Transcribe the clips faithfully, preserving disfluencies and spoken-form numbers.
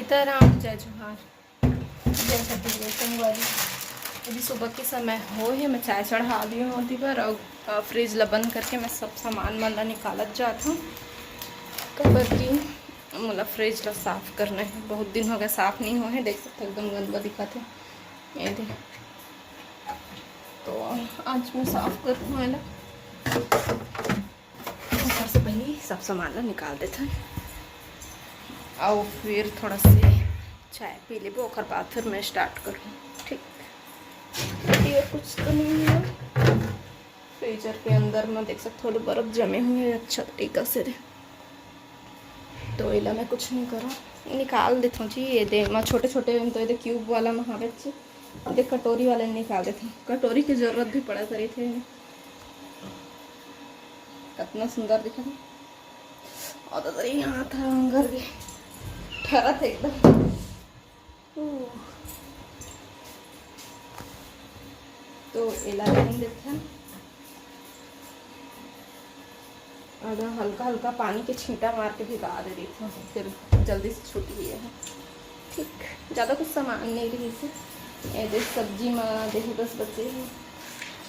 सीताराम, जय जोहार, जय छत्तीसगढ़ संगवारी। अभी सुबह के समय हो हे, मैं चाय चढ़ा दी हूँ ओती बर, अउ फ्रिज ला बंद करके मैं सब सामान मन ला निकालत जात हूँ, काबर कि मोला फ्रिज ला साफ करना हे। बहुत दिन हो गया साफ नहीं हो हे, देख सकते एकदम गंदा दिखत हे। ये दे, तो आज मैं साफ करत हूँ एला। ऊपर से पहले सब सामान ला निकाल देथन, अउ फिर थोड़ा से चाय पी लेबो, ओकर बाद फिर मैं स्टार्ट करूँ। ठीक, ये कुछ तो नहीं है। फ्रीजर के अंदर में देख सकते हो, बर्फ जमे हुए हैं अच्छा तरीका से। तो एला मैं कुछ नहीं करूँ, निकाल देथों जी। ये दे, मैं छोटे छोटे, तो ये दे क्यूब वाला में हवे जी। देख, कटोरी वाले निकाल देथे, कटोरी की जरूरत भी पड़ा करी थे। कितना सुंदर दिखत हे। और तो ये हाथ ह अंगर के ठरत हे एकदम। ऊ। तो एला रख देथे। अगर हल्का हल्का पानी के छींटा मार के भिगा दे रही थी, फिर जल्दी से छूट गया है। ठीक, ज़्यादा कुछ सामान नहीं रही से। ये देख, सब्जी में देखे बस बचे हैं।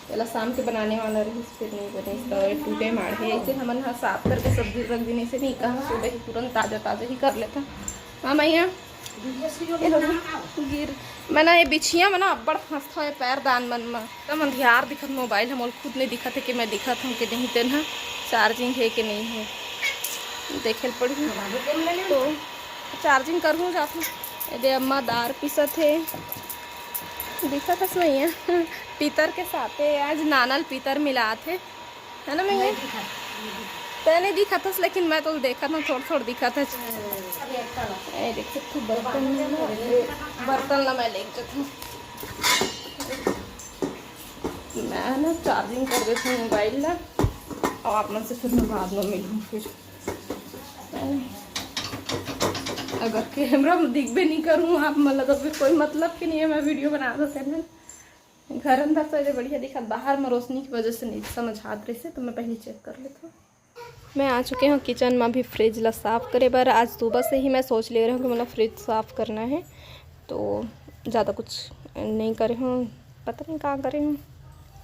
पहला शाम के बनाने वाला रही, फिर नहीं बने, तो ये टूटे मार है। ऐसे हमन हा साफ करके सब्जी रख देने से नहीं कहा, सुबह ही तुरंत ताज़ा ताज़ा ही कर लेता। हाँ मैया, ये लो, गिर। मैं ना ये बिछिया में ना अब्बड़ फंसता है पैर दान मन में। एकदम अंधियार दिखत मोबाइल, हम खुद नहीं दिखत है कि मैं दिखत हूँ कि नहीं। तेन ह चार्जिंग है कि नहीं है, देखे ल पड़ी। तो चार्जिंग करहूँ जात हूँ। ये दे अम्मा दार पीसत हे, दिखत हस मैया, पीतर के साथे आज नानल पीतर मिलात हे, है ना मैया? नहीं दिखत, नहीं दिखत। तैं नहीं दिखत हस, लेकिन मैं तो देखत हूँ, थोड़ थोड़ दिखत हस। अरे, एक कला। ए, देख सकते हो, बर्तन में ना, बर्तन ला मैं लेके जाती हूँ। मैं ना चार्जिंग कर देती हूँ मोबाइल ला, और आप मन से फिर मैं बाद में मिलूँ फिर। अगर कैमरा में दिखबे नहीं करूँ आप मन ला, तो फिर कोई मतलब के नहीं है मैं वीडियो बना देते हैं। घर अंदर तो ये बढ़िया दिखत, बाहर में रोशनी की वजह से नहीं समझ आत रही से, तो मैं पहले चेक कर लेती हूँ। मैं आ चुके हूँ किचन में अभी फ्रिज ला साफ करे बर। आज सुबह से ही मैं सोच ले रहे हूँ कि मतलब फ्रिज साफ करना है, तो ज़्यादा कुछ नहीं करे हूँ, पता नहीं कहाँ करे हूँ।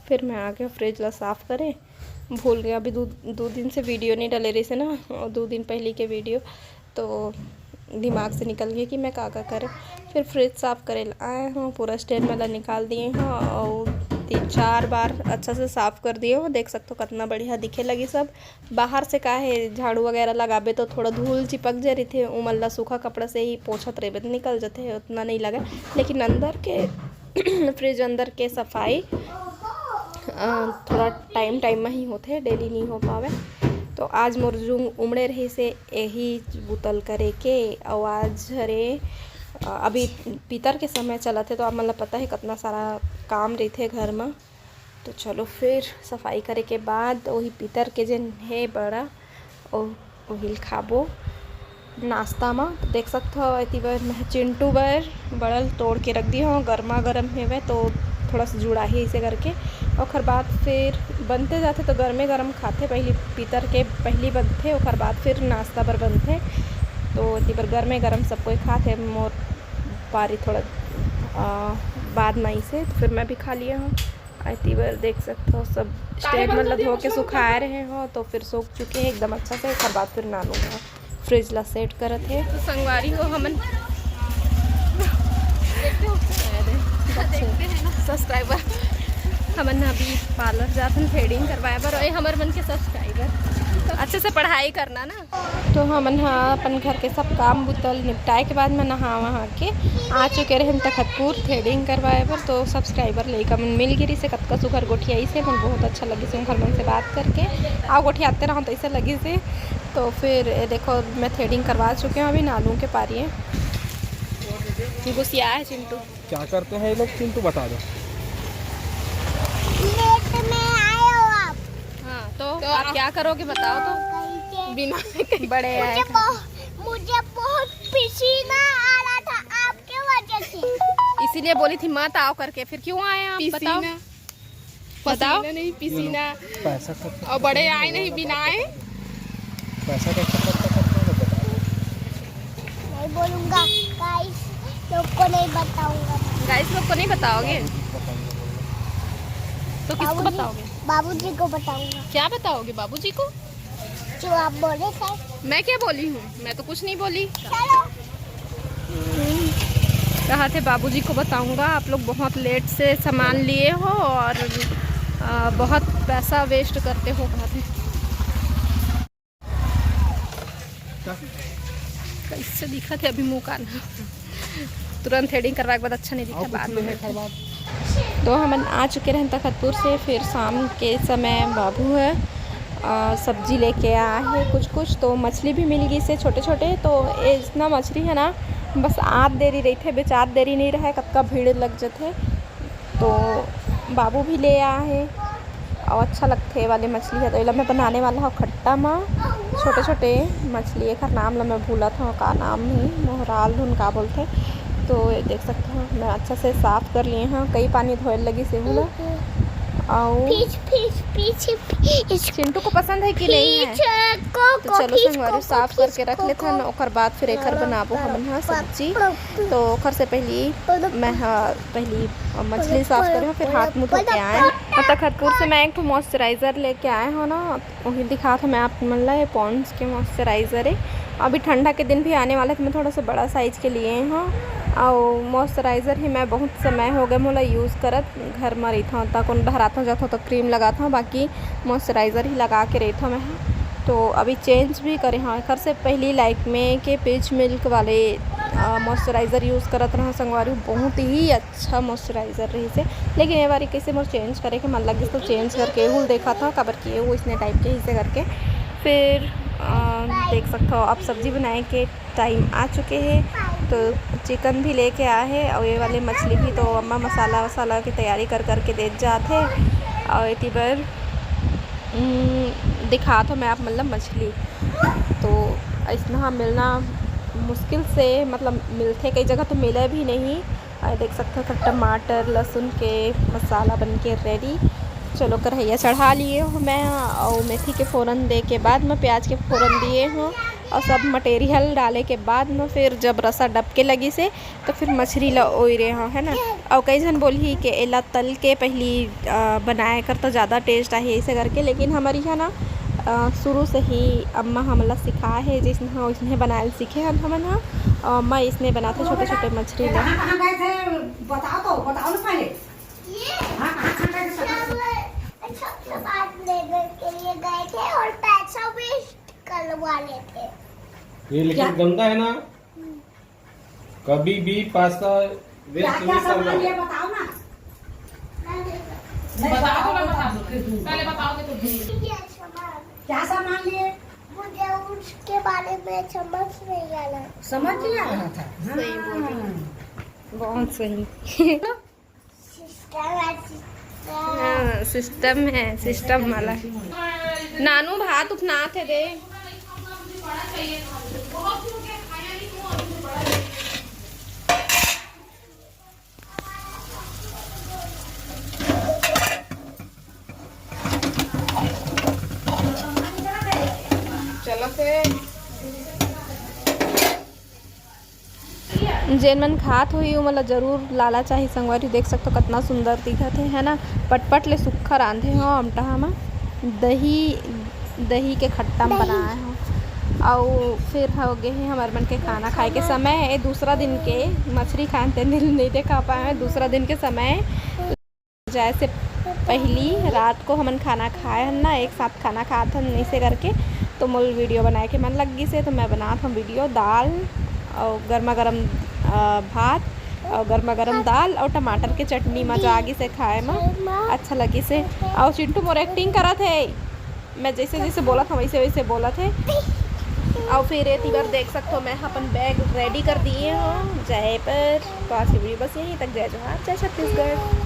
फिर मैं आ गया फ्रिज ला साफ करे, भूल गया। अभी दो दो दिन से वीडियो नहीं डाले रही से ना, और दो दिन पहले के वीडियो तो दिमाग से निकल गया कि मैं का का करे। फिर फ्रिज साफ करे ला आए हूँ, पूरा स्टैंड वाला निकाल दिए हूँ और तीन चार बार अच्छा से साफ कर दिए हूँ। देख सकते हो कितना बढ़िया दिखे लगी सब। बाहर से का है, झाड़ू वगैरह लगाबे तो थोड़ा धूल चिपक जा रही थे, उमन ला सूखा कपड़ा से ही पोछत रहे तो निकल जाते हैं, उतना नहीं लगा। लेकिन अंदर के फ्रिज अंदर के सफाई अ, थोड़ा टाइम टाइम में ही होते, डेली नहीं हो पावे। तो आज मोर जून उमड़े रही से यही बुतल करे के। और आज हरे अ, अभी पीतर के समय चलत है, तो आप मतलब पता है कितना सारा काम रही थे घर में। तो चलो फिर सफाई करे के बाद वही पीतर के जेन है बड़ा, ओ, ओहिल खाबो नाश्ता में। देख सकते हो एती बर मैं चिंटू बर बड़ल तोड़ के रख दी हूँ, गर्मा गर्म हेवे तो थोड़ा सा जुड़ाही इसे करके। ओकर बाद फिर बनते जाते तो गर्मे गर्म खाते, पहली पीतर के पहली बनते, ओकर बाद फिर नाश्ता बर बनते। तो एती बर गर्मे गर्म सब कोई खाते, मोर पारी थोड़ा आ, बाद में इसे तो फिर मैं भी खा लिया हूँ। एती बर देख सकते हो सब स्टैंड मतलब धो के सुखाए रहे हो, तो फिर सूख चुके हैं एकदम अच्छा से। ओकर बाद फिर नानू ह फ्रिज ला सेट करत है। तो संगवारी हो हमन देखते हो, देखते हैं ना सब्सक्राइबर। हमन अभी पार्लर जाथन थ्रेडिंग करवाए बर, और ये हमर मन के सब्सक्राइबर। अच्छे से पढ़ाई करना ना। तो हमन ह अपन घर के सब काम बुतल निपटाए के बाद में नहा वहा के आ चुके रहन तखतपुर थ्रेडिंग करवाए बर। तो सब्सक्राइबर लइका मन मिल गिरी से, कतका सुघर गोठियाई से, मन बहुत अच्छा लगी से उनकर मन से बात करके। आओ गोठियाते रहो तो ऐसे लगी से। तो फिर ये देखो मैं थ्रेडिंग करवा चुके हूँ, अभी नानू के पारी है, गुसिया है चिंटू। क्या करते हैं ये लोग, चिंटू बता दो। लेट में आए हो आप। हाँ, तो तो आप आप क्या करोगे बताओ तो? कहीं से बिना बड़े आए मुझे थे। बहु-, मुझे बहुत पसीना आ रहा था आपके वजह से। इसीलिए बोली थी मत आओ करके, फिर क्यों आए आप बताओ? पसीना। बताओ। पसीना नहीं, पसीना। पैसा खर्च और बड़े आए नहीं बिना आए। पैसा खर्च करता करता है, बताओ। बोलूंगा, गाइस लोग को नहीं बताऊंगा। गाइस लोग को नहीं बताओगे? तो किसको बाबूजी- बताओगे? बाबूजी को बताऊंगा। क्या बताओगे बाबूजी को? जो आप बोले थे। मैं क्या बोली हूँ? मैं तो कुछ नहीं बोली। चलो। कहा थे बाबूजी को बताऊंगा, आप लोग बहुत लेट से सामान लिए हो और अ, बहुत पैसा वेस्ट करते हो। कहा थे कैसे दिखा थे अभी मुंह कान, तुरंत थ्रेडिंग करवाए के बाद अच्छा नहीं दिखा, बाद में। तो हमन आ चुके रहन तखतपुर से। फिर शाम के समय बाबू है, अ, सब्जी लेके आए है कुछ कुछ, तो मछली भी मिल गई से छोटे छोटे। तो इतना मछली है ना, बस आत देरी रहिथे, बेचात देरी नहीं रहे, कतका भीड़ लग जथे। तो बाबू भी ले आए है और अच्छा लगथे ये वाले मछली है। तो एला मैं बनाने वाला हूँ खट्टा मा, छोटे छोटे मछली, एकर नाम ला मैं भूलत हूँ, का नाम है, मोहराल धुन का बोलथे। तो ये देख सकते हो, मैं अच्छा से साफ कर लिए हूँ, कई पानी धोए लगी से हूँ ना। और पीछ पीछ पीछ पीछ। चिंटू को पसंद है कि नहीं है? पीछे को तो चलो पीछ संगवारी, को साफ पीछ करके रख को- लेते हैं, ओकर बाद फिर एकर बनाबो हमन हा सब्जी। तो ओकर से पहली मैं हा पहली मछली साफ करे हूँ, फिर हाथ मुंह धो के आए। और तखतपुर से मैं एक ठो मॉइस्चराइजर लेके आए हूँ ना, वही दिखा था मैं आप मन ला। ये पॉन्ड्स के मॉइस्चराइजर है। अभी ठंडा के दिन भी आने वाला है, तो मैं थोड़ा सा बड़ा साइज के लिए हूँ। और मॉइस्चराइजर ही मैं बहुत समय हो गए मोला यूज़ करत, घर में रहता हूँ, तक कोनो डहराता जाता हूँ तो क्रीम लगाता हूँ, बाकी मॉइस्चराइजर ही लगा के रहता हूँ मैं। तो अभी चेंज भी करे हाँ, एकर से पहली लैक्मे के पीच मिल्क वाले मॉइस्चराइजर यूज़ करत रहा संगवारी, बहुत ही अच्छा मॉइस्चराइजर रही से। लेकिन ये बारी कैसे मोर चेंज करे के मन लगिस तो चेंज करके एहू ल देखा था, काबर कि वो इसने टाइप के हिस्से करके। फिर अ, देख सकते हो, अब सब्जी बनाए के टाइम आ चुके हैं। तो चिकन भी लेके आए हैं और ये वाले मछली भी, तो अम्मा मसाला वसाला की तैयारी कर करके देत जात है। और एती बर हम्म, दिखात हो मैं आप, मतलब मछली तो ऐसना मिलना मुश्किल से, मतलब मिलथे कई जगह तो मिले भी नहीं। और देख सकते हो, तो टमाटर लहसुन के मसाला बन के रेडी। चलो, कढ़ैया चढ़ा लिए हूँ मैं और मेथी के फोरन दे के बाद मैं प्याज के फोरन दिए हूँ और सब मटेरियल डाले के बाद मैं फिर जब रसा डबके लगी से तो फिर मछली ला ओई रहे हो, है ना। और कई झन बोलही कि एला तल के पहली अ, बनाए कर तो ज़्यादा टेस्ट आही ऐसे करके, लेकिन हमारे यहाँ ना अ, शुरू से ही अम्मा हमला सिखाए है, जैसे हाँ वैसने बनाए सीखे हन हमन हा। और अम्मा इसने बनाते छोटे छोटे मछली ला। कहाँ कहाँ गए थे? बताओ तो, बताओ ना पहले। ये हाँ, कहाँ कहाँ गए थे? सब अच्छा सामान लेने के लिए गए थे और पैसा वेस्ट करवा लेते। ये लेकिन गंदा है ना, कभी भी पास्ता क्या वेस्ट क्या नहीं सामान करना लिए है। बताओ ना। मैं नहीं, बताओ तो मैं बताओ, बता बताओ, दूँ। फिर दूँ। पहले बताओगे तो दूँ। ये सामान क्या सामान लिए? मुझे उसके बारे में समझ नहीं आ रहा। समझ नहीं आ रहा था। सही बोल रही हाँ। बहुत सही। सिस्टम है, सिस्टम। हाँ, सिस्टम है, सिस्टम वाला। नानू भात उठना थे दे। चलो से। जेन मन खात होही, ओमन ला जरूर लाना चाही संगवारी। देख सकथो, कतना सुंदर दिखत हे, है ना। पटपट ले सुक्खा रांधे हो अमटहा म, दही, दही के खट्टा म बनाए हो। अउ फिर हो गे हे हमर मन के खाना खाए के समय। ए दूसरा दिन के मछरी खाए, तेन दिन नइ देखा पाए हन, दूसरा दिन के समय। जाए से पहिली रात को हमन खाना खाए हन ना, एक साथ खाना खात हन, इसे करके तो मोल वीडियो बनाए के मन लग गिस हे, तो मैं बनात हूँ वीडियो। दाल और गर्मा गर्म, अ, भात और गर्मा गर्म दाल और टमाटर के चटनी, मजा आ गिस हे खाए में, अच्छा लगिस हे। और चिंटू मोर एक्टिंग करत हे, मैं जैसे जैसे बोलत हूँ वैसे वैसे बोलत हे। और फिर ये तीबर देख सकते हो, मैं अपन बैग रेडी कर दिए हूँ जाए पर। तो आज की वीडियो बस यहीं तक। जय जोहार, जय छत्तीसगढ़।